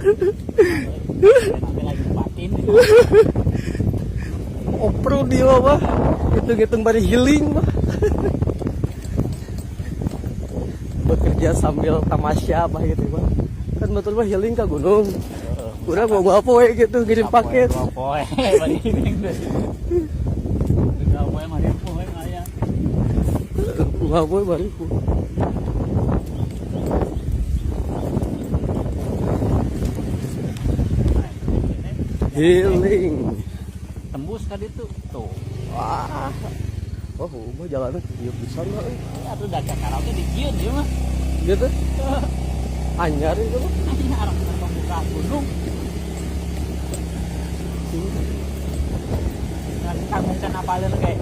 Nanti lagi batin. Off-road dia mah. Hitung-hitung bari healing mah. Bekerja sambil tamasya mah gitu mah. Kan betul mah healing ke gunung. Urang mau gua apa we gitu ngirim paket. Dua poe bari healing deh. 2 poe mari poe aya. Gua apa bari. Healing. Tembus ka ditu tuh. Wah. Wah, mah jalannya ieu pisan lah euy. Atuh da karaoke di jieun ieu mah. Gitu. Anyar itu mah. Ini arah pembuka gunung. Nah, tanggung can apaleun ge.